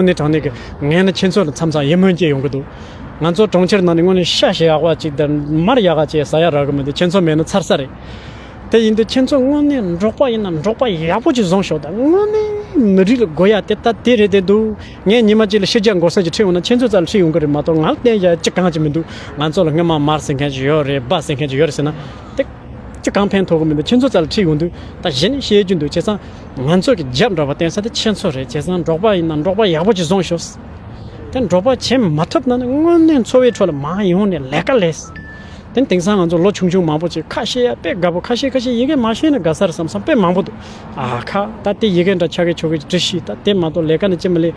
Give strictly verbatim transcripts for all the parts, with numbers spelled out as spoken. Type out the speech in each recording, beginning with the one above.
དངོས་གནས་དྲང་གནས་ཀྱི་ངས་ནི་ཁྱེད་ཚོ་ལ་མཚམས་མཚམས་ཡིད་སྨོན་སྐྱེ་ཡོང་གི་འདུག་ང་ཚོ་གྲོང་ཁྱེར་ནང་ནས་དངོས་གནས་ཤ་ཞིག་ཡག་པ་ཅིག་དང་མར་ཡག་ག་ཅིག་ཟ་ཡ་རག་གི་མི་འདུག་ཁྱེད་ཚོ་མེད་ན་ཚར་ས་རེད། དེ་ཡིན་དུས་ཁྱེད་ཚོ་དངོས་གནས་འབྲོག་པ་ཡིན་ན་འབྲོག་པ་ཡག་པོ་ཅིག་བཟུང་ཤོག་དང་། དངོས་གནས་མི་རིགས་ལ་དགོས་ཡ་དེ་ད་དེ་རེད་དེ་འདུག་ངས་ཉི་མ་གཅིག་ལ་ཕྱི་རྒྱལ་འགོ་ས་ཅིག་ཁྲིད་འོང་ན་ཁྱེད་ཚོ་རྩ་ལ་ཁྲིད་ཡོང་གི་རེད་མ་གཏོགས། ང་ལ་བསྟན་ཡ་ཅི་གང་ཅིག་མི་འདུག་ང་ཚོ་ལ་སྔོན་མ་མར་ཟེར་མཁན་ཅིག་ཡོད་རེད། སྦ་ཟེར་མཁན་ཅིག་ཡོད་རེད་ཟེར་ན་དེ་ཅི་གང་ཕན་ཐོགས་གི་མི་འདུག་ཁྱེད་ཚོ་རྩ་ལ་ཁྲིད་ཡོང་དུས་ད་གཞི་ནས་བཤད་རྒྱུ་འདུག་བྱས་ཙང་ང་ཚོ་གི་རྒྱབ་འདྲ་བ་བསྟན་ས་དེ་ཁྱེད་ཚོ་རེད། བྱས་ཙང་འབྲོག་པ་ཡིན་ན་འབྲོག་པ་ཡག་པོ་ཅིག་བཟུང་ཤོག་དེ་འབྲོག་པ་བྱེད་མ་ཐུབ་ན་ནི་དངོས་གནས་འཚོ་བའི་ཁྲོད་ལ་མར་ཡོང་ནས་ལས་ཀ་ལས། དེ་དེང་སང་ང་ཚོ་ལོ་ཆུང་ཆུང་མང་པོ་ཅིག་ཁ་ཤས་ཡ་དཔེ་དགའ་པོ། ཁ་ཤས་ཁ་ཤས་ཡི་གེ་མ་ཤེས་ན་དགའ་ས་རེད་བསམ་བསམ་དཔེ་མང་པོ་འདུག་ཨ་ཁ་ད་དེ་ཡི་གེ་འདྲ་ཆ་གེ་ཆོ་གེ་འབྲི་ཤེས། ད་དེ་མ་གཏོགས་ལས་ཀ་ནི་ཅི་མི་ལས་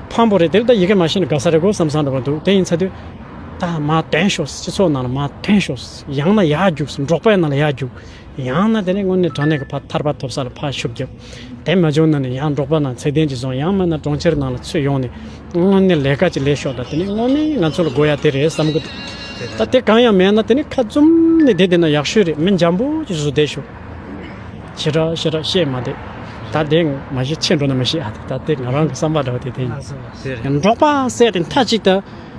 ཕངས་པོ་རེད། དེ་ལ་ད་ཡི་གེ་མ་ཤེས་ན་དགའ་ས་རེད་གོ་བསམ་བསམ་འདྲ་པོ་འདུག་དེ་ཡིན་ཚ་དུས་ད་མར་ཐོན་ཤོག་སྤྱི་ཚོགས་ནང་ལ་མར་ཐོན་ཤོག་ཡང་ན་ཡར་རྒྱུགས། འབྲོག་པའི་ནང་ལ་ཡར་རྒྱུགས། ཡང་ན་དེ་ནས་དངོས་གནས་དྲང་གནས་ཀྱི་ཕར་ཐར་པ་ཐོབ་ས་ལ་ཕར་ཤུགས་རྒྱབ། དེ་མ་བྱུང་ན་ནི་ཡང་འབྲོག་པ་ནང་ཚད་ལྡན་ཅིག་བཟུང་། ཡང་མིན་ན་གྲོང་ཁྱེར་ནང་ལ་ཚུར་ཡོང་ནས་དངོས་གནས་ལས་ཀ་ཅིག་ལས་ཤོག་ད་དེ་ནི་དངོས་གནས་ང་ཚོ་ལ་དགོས་ཡ་དེ་རེད་བསམ་གི་འདུག་ད་དེ་གང་ཡང་མེད་ན་དེ་ནི་ཁ་བཙུམ་ནས་བསྡད་བསྡད་ན་ཡག་ཤོས་རེད། མི་འཇམ་པོ་ཅིག་བཟོ་བསྡད་ཤོག་ཞེ་དྲག་ཞེ་དྲག་བཤད་མ་བསྡད། ད་དེ་མ་གཞི་ཆེ་འགྲོ་ན་མི་ཤེས་ཨ། ད་དེ་ང་རང་གི་བསམ་པ་འདྲ་བ་དེ་དེ་ཡིན། འབྲོག་པ་ཟེར་དེ་མཐའ་གཅིག་ཏུ་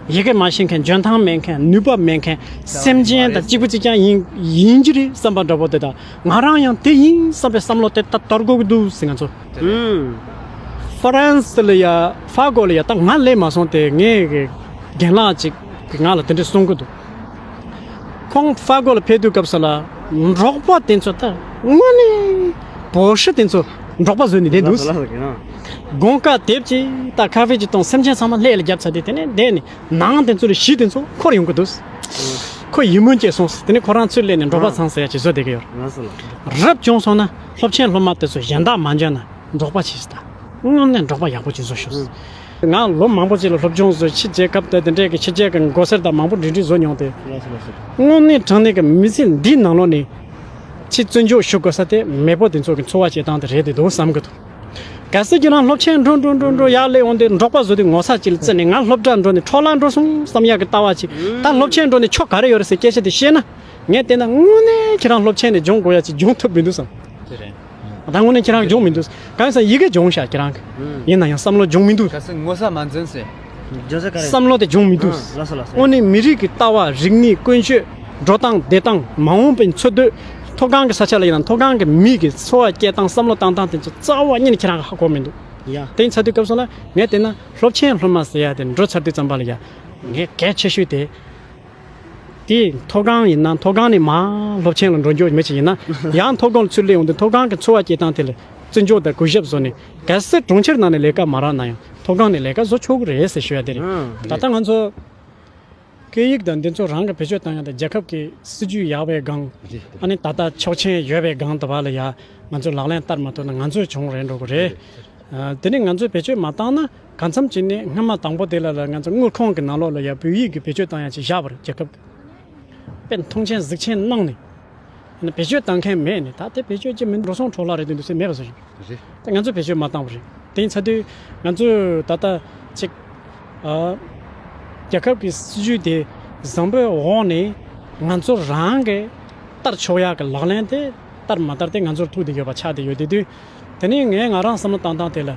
ཡི་གེ་མ་ཤེས་མཁན། འཇོན་ཐང་མེད་མཁན། ནུས་པ་མེད་མཁན། སེམས་ཅན་དང་གཅིག་པ་གཅིག་རྐྱང་ཡིན་ཡིན་གྱི་རེད་བསམ་པ་འདྲ་པོ་དེ་དང་། ང་རང་ཡང་དེ་ཡིན་བསམ་པའི་བསམ་བློ་དེ་ད་དོར་དགོས་ཀྱི་འདུག་ཟེར། ང་ཚོ་ཧྥ་རན་སི་ལ་ཡ་ཧྥ་གོ་ལ་ཡ་ད་ང་སླེབས་མ་སོང་སྟེ་ངའི་གི་རྒན་ལགས་ཅིག་གིས་ང་ལ་དེ་འདྲས་གསུང་གི་འདུག་ཁོང་ཧྥ་གོ་ལ་ཕེབས་དུས་སྐབས་སུ་ལ་འབྲོག་པ་དེ་ཚོ་ད་དངོས་གནས་བོད་ཧྲི་དེ་ཚོ་འབྲོག་པ་བཟོས་ནས་བསྡད་འདུག་དགོང་ཁ་དེབ་ཅིག་ད་ཁ་ཧྥེ་ཅིག་བཏུང་། སེམས་ཅན་ཚང་མ་ལྷས་ལ་རྒྱབ་ཚར་ཏེ་དེ་ནས་བསྡད་ནས། ནང་དེ་ཚོ་ལ་གཞི་དེ་ཚོ་འཁོར་ཡོང་གི་འདུག་ཁོ་ཡིད་སྨོན་སྐྱེས་སོང་། དེ་ནས་ཁོ་རང་ཚུར་སླེབས་ནས་འབྲོག་པ་ཚང་ཟེར་ཡ་ཅིག་བཟོ་བསྡད་ཀྱི་ཡོད་རེད། རབ་བྱུང་སོང་ན་སློབ་ཆེན་སློབ་མ་དེ་ཚོ་གཞན་དག་མ་འཇོན་ན་འབྲོག་པ་བྱེད་ཟེར། ད་དངོས་གནས་འབྲོག་པ་ཡག་པོ་ཅིག་བཟོ་ཤོག་ང་ལོ་མང་པོ་ཅིག་ལ་སློབ་སྦྱོང་བཟོས། ཕྱི་རྒྱལ་ཁབ་དང་དེ་འདྲའི་གི་ཕྱི་རྒྱལ་གི་མགོ་སེར་དང་མང་པོ་འདྲི་འདྲི་བཟོ་མྱོང་སྟེ། དངོས་གནས་དྲང་གནས་ཀྱི་མི་ཚེ་འདིའི་ནང་ལོགས་ནས་ཕྱི་བརྩི་འཇོག་ཞུ་དགོས་ས་དེ་མེས་པོ་དེ་ཚོ་གི་འཚོ་བ་སྐྱེལ་སྟངས་དེ་རེད་དེ་འདུག་བསམ་གི་འདུག་གལ་སྲིད་ཁྱེད་རང་སློབ་ཆེན་འགྲོ་འགྲོ་འགྲོ་འགྲོ་ཡར་སླེབས་འོང་དུས་འབྲོག་པ་བཟོ་དུས་ངོ་ཚ་ཅིག་ལ་བརྩིས་ནས་ང་སློབ་གྲྭ་འགྲོ་ནས་འཕྲོ་བརླག་འགྲོ་སོང་བསམ་ཡག་གི་ལྟ་བ་ཅིག་ད་སློབ་ཆེན་འགྲོ་ནས་ཆོ་ག་རེ་ཡོད་རེད་ཟེར་སྐད་ཆ་དེ་བཤད་ན། ངས་བལྟས་ན་དངོས་གནས་ཁྱེད་རང་སློབ་ཆེན་ནས་སྦྱོང་དགོས་ཡ་ཅིག་སྦྱོང་ཐུབ་མི་འདུག་བསམ། དེ་རེད། ད་དངོས་གནས་ཁྱེད་རང་སྦྱོང་མི་འདུག་གང་ཡིན་ཟེར་ན་ཡི་གེ་སྦྱོང་ཤག་ཁྱེད་རང་གི། ཡིན་ན་ཡང་བསམ་བློ་སྦྱོང་མི་འདུག་གལ་སྲིད་ངོ་ཚ་མ་འཛིན་ཟེར། བསམ་བློ་དེ་སྦྱོང་མི་འདུག་ཨ། ལགས་སོ་ལགས་སོ། དངོས་གནས་མི་རིགས་ཀྱི་ལྟ་བ། རིག་གནས། ཀུན་སྤྱོད། འགྲོ་སྟངས་བསྡད་སྟངས། མ་འོངས་པའི་འཚོ་སྡོད། མཐོ་སྒང་གི་ས་ཆ་ལ་ཡིན་ན་མཐོ་སྒང་གི་མི་གི་འཚོ་བ་སྐྱེལ་སྟངས། བསམ་བློ་བཏང་སྟངས་དེ་ཚོ་རྩ་བ་ཉིད་ནས་ཁྱེད་རང་གི་ཧ་གོ་མི་འདུག་ཡ། དེ་ཡིན་ཚར་དུས་སྐབས་སུ་ལ་ངས་བལྟས་ན་སློབ་ཆེན་སློབ་མ་ཟེར་ཡ་དེ་འགྲོ་ཚར་དུས་ཙམ་པ་ལ་ཡ། ངས་གལ་ཆེ་ཤོས་དེ། དེ་མཐོ་སྒང་ཡིན་ན་མཐོ་སྒང་ནས་མར་སློབ་ཆེན་ལ་འགྲོ་རྒྱུ་མི་ཅིག་ཡིན་ན། ཡང་མཐོ་སྒང་ལ་ཚུར་སླེབས་ཡོང་དུས་མཐོ་སྒང་གི་འཚོ་བ་སྐྱེལ་སྟངས་དེ་ལ་བརྩི་འཇོག་དང་གུས་ཞབས་བཟོ་ནས། གལ་སྲིད་གྲོང་ཁྱེར་ནང་ནས་ལས་ཀ་མ་རག་ན་ཡང་མཐོ་སྒང་ནས་ལས་ཀ་བཟོ་ཆོག་གི་རེད་ཟེར་ཞུ་ཡ་དེ་རེད། ཨང་། ད་ལྟ་ང་ཚོ་སྐད་ཡིག་དང་འདི་ཚོ་རང་གི་བེད་སྤྱོད་བཏང་ཡ་དང་རྒྱལ་ཁབ་ཀྱི་སྲིད་ཇུས་ཡག་པའི་སྒང་། རེད། ཨ་ནི་ད་ལྟ་ཆོག་མཆན་ཡོད་པའི་སྒང་དུ་བ་ལ་ཡ་ང་ཚོ་ལག་ལེན་བསྟར་མ་ཐུབ་ན་ང་ཚོའི་གྱོང་རེད་འགྲོ་གི་རེད། རེད། ཨ། དེ་ནས་ང་ཚོས་བེད་སྤྱོད་མ་བཏང་ན། གང་འཚམ་ཅིག་ནས་སྔ་མ་དང་པོ་དེ་ལ་ལ་ང་ཚོ་དངུལ་ཁང་གི་ནང་ལོགས་ལ་ཡ་བོད་ཡིག་གི་བེད་སྤྱོད་བཏང་ཡ་ཅིག་བཞག་པ་རེད། རྒྱལ་ཁབ་ཀྱིས་དཔེ་མཐོང་ཆེན་གཟིགས་ཆེན་གནང་ནས། ཨ་ནི་བེད་སྤྱོད་བཏང་མཁན་མེད་ནས། ད་དེ་བེད་སྤྱོད་ཅིག་མིན་འགྲོ་སོང་འཕྲོ་བརླག་རེད་དེ་འདུག་སེ་མེད་པ་བཟོ་བཞིན་རེད། ད་ང་ཚོས་བེད་སྤྱོད་མ་བཏང་བ་རེད། དེ་ཡིན་ཚར་དུས་ང་ཚོས་ད་ལྟ་ཅིག་ཨ། རྒྱལ་ཁབ་ཀྱི་སྲིད་ཇུས་དེ་བཟང་པོའི་འོག་ནས་ང་ཚོ་རང་གིས་བསྟར་ཆོག་ཡག་གི་ལག་ལེན་དེ་བསྟར་མ་བསྟར་དེ་ང་ཚོར་ཐུག་བསྡད་ཡོད་པ་ཆགས་བསྡད་ཡོད་དེ་དུས། དེ་ནས་ངས་ང་རང་བསམ་བློ་བཏང་སྟངས་དེ་ལ།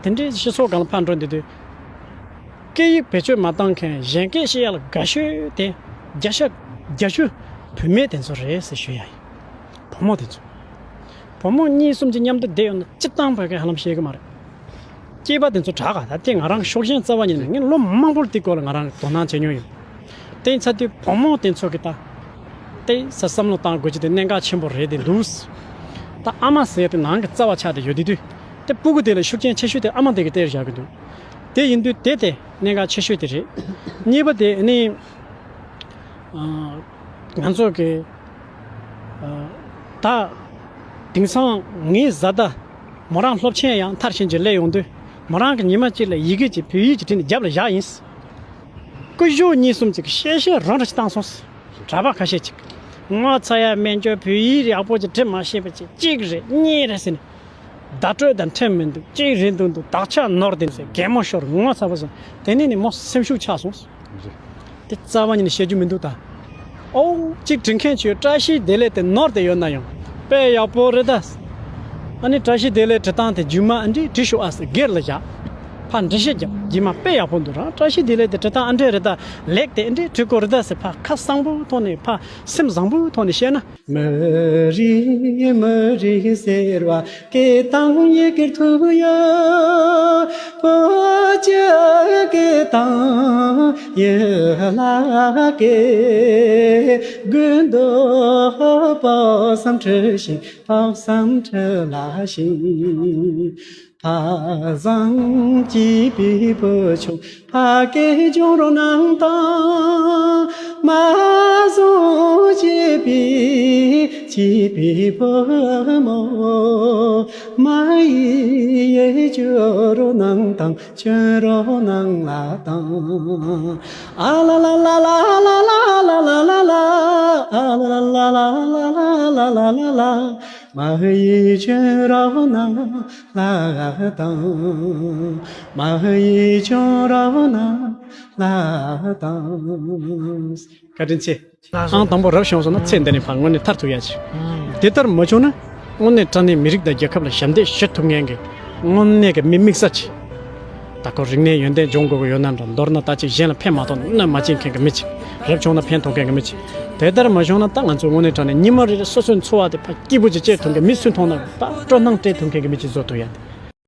དེ་འདྲའི་སྤྱི་ཚོགས་སྒང་ལ་ཕར་འགྲོ་བསྡད་དུས། སྐད་ཡིག་བེད་སྤྱོད་མ་བཏང་མཁན་གཞན་སྐད་བཤད་ཡག་ལ་དགའ་ཤོས་དེ་བརྒྱ་ཆ་བརྒྱད་ཅུ་བུད་མེད་དེ་ཚོ་རེད་ཟེར་ཞུ་ཡ་ཡིན། བུ་མོ་དེ་ཚོ། བུ་མོ་གཉིས་གསུམ་གྱིས་མཉམ་དུ་བསྡད་ཡོང་ན་སྤྱིར་བཏང་བོད་སྐད་ཧ་ལམ་ཤེས་ཀྱི་མ་རེད། སྐྱེས་པ་དེ་ཚོ་དྲག་ག་ད་ལྟའི་ང་རང་ཤུགས་རྐྱེན་རྩ་བ་ཉིད་ནས་ངས་ལོ་མང་པོར་དེའི་སྐོར་ལ་ང་རང་དོ་སྣང་བྱེད་མྱོང་ཡོད། དེ་ཡིན་ཚར་དུས་བུ་མོ་དེ་ཚོ་གི་ད། དེ་ས་བསམ་བློ་བཏང་དགོས་ཀྱི་དེ་གནད་འགག་ཆེན་པོ་རེད་དེ་འདུག་ད་ཨ་མ་ཟེར་ཡ་དེ་ནང་གི་རྩ་བ་ཆགས་ཏེ་ཡོད་དེ་དུས། དེ་སྤུ་གུ་དེ་ལ་ཤུགས་རྐྱེན་ཆེ་ཤོས་དེ་ཨ་མ་དེ་གི་སྟེར་བཞག་གི་འདུག་དེ་ཡིན་དུས་དེ་དེ་གནད་འགག་ཆེ་ཤོས་དེ་རེད། གཉིས་པ་དེ་ནི། ཨ། ང་ཚོ་གི། ཨ། ད། དེང་སང་ངའི་བཟའ་ཟླ་མོ་རང་སློབ་ཆེན་ཡང་མཐར་ཕྱིན་གྱི་སླེབས་ཡོང་དུས། མོ་རང་གི་ཉི་མ་གཅིག་ལ་ཡི་གེ་གཅིག་བོད་ཡིག་གཅིག་བྲིས་ནས་རྒྱབ་ལ་བཞག་ཡིན། སྐུ་ཞབས་གཉིས་གསུམ་ཅིག་གིས་བཤད་བཤད་རང་འདྲ་ཞིག་བཏང་སོང་། གྲྭ་པ་ཁ་ཤས་ཅིག་ངོ་ཚ་ཡ་མེད་འགྱོ། བོད་ཡིག་ཡག་པོ་ཅིག་འབྲི་མ་ཤེས་པ་ཅིག་གཅིག་རེད་གཉིས་རེད་ཟེར་ནས། བརྡ་སྤྲོད་དང་འཁྲིལ་མི་འདུག་གཅིག་རེད་འདུག་འདུག་དག་ཆ་ནོར་དེ་ཟེར། གད་མོ་ཤོར། ངོ་ཚ་པོ་སོང་། དེ་ནས་ནི་མོ་སེམས་ཤུགས་ཆག་སོང་། དེ་རྩ་བ་ཉིད་ནས་བཤད་རྒྱུ་མི་འདུག་ད། ཨོ། གཅིག་འབྲི་མཁན་ཆོས་བཀྲ་ཤིས་བདེ་ལེགས་དེ་ནོར་དེ་ཡོད་ན་ཡང་དཔེ་ཡག་པོ་རེད་ད། ཨ་ནི་བཀྲ་ཤིས་བདེ་ལེགས་འབྲི་སྟངས་དེ་རྒྱུ་མ་ཨ་འདྲས་བྲིས་ཤོག་ཨ་ཟེར་སྒེར་ལ་བཞག་ཕར་འགྲེལ་བཤད་རྒྱབ་རྗེས་མ་དཔེ་ཡག་པོ་འདུག་ར། བཀྲ་ཤིས་བདེ་ལེགས་དེ་འབྲི་སྟངས་ཨ་འདྲས་རེད་ད། ལེགས་དེ་ཨ་འདྲས་འབྲི་དགོས་རེད་ད་ཟེར་ཕར་ཁ་གསང་པོའི་ཐོག་ནས་ཕར་སེམས་བཟང་པོའི་ཐོག་ནས་བཤད་ན། མ་རིག་མ་རིག་ཟེར་བ་སྐད་དང་ཡི་གེར་ཐུག་ཡོད། བོད་ཀྱི་སྐད་དང་ཡི་ལ་སྐད། དགོས་འདོད་དཔག་བསམ་འཁྲི་ཞིང་དཔག་བསམ་འཁྲི་ལ་ཞིང་། ཕ་བཟང་སྐྱིད་པའི་བུ་ཆུང་ཕ་སྐད་སྦྱོང་རོགས་གནང་དང་། མ་བཟང་སྐྱིད་པའི་སྐྱིད་པའི་བུ་མོ་མ་ཡི་ཡི་སྐྱོན་རོགས་གནང་དང་། སྐྱོན་རོགས་གནང་ལ་དང་། ཨ་ལ་ལ་ལ། མ་ཡི་སྐྱོན་རོགས་གནང་ལ་དང་། མ་ཡི་སྐྱོན་རོགས་གནང་ལ་དང་། བཀའ་དྲིན་ཆེ། ཨང་དང་པོ་རབ་བྱུང་སོང་ན་ཚེ་འདི་ནས་ཕར་དངོས་གནས་མཐར་ཐུག་ཡ་ཆེ། དེ་ལྟར་མ་བྱུང་ན་དངོས་གནས་དྲང་གནས་མི་རིགས་དང་རྒྱལ་ཁབ་ལ་ཞབས་འདེགས་ཞུ་ཐུབ་མཁན་གྱི་དངོས་གནས་ཀྱི་མི་དམིགས་བསལ་ཆེ། ད་ཁོ་རིག་གནས་ཡོན་ཏན་སྦྱོང་དགོས་ཀྱི་ཡོད་ན་འདྲ། མདོར་ན་ད་ཅིག་གཞན་ལ་ཕན་མ་ཐོགས་ན་གནོད་མ་སྐྱེལ་མཁན་གྱི་མི་ཅིག་རབ་བྱུང་ན་ཕན་ཐོགས་མཁན་གྱི་མི་ཅིག་དེ་ལྟར་མ་བྱུང་ན་ད་ང་ཚོ་དངོས་གནས་དྲང་གནས་ཉི་མ་རེ་རེ་སོ་སོའི་འཚོ་བ་དེ་ཕར་སྐྱིད་པོ་ཅིག་སྐྱེལ་ཐུབ་མཁན། མི་སུ་མཐོང་ན་ཕར་སྤྲོ་སྣང་སྤྲད་ཐུབ་མཁན་གྱི་མི་ཅིག་བཟོ་ཐུབ་ཡ་དེ།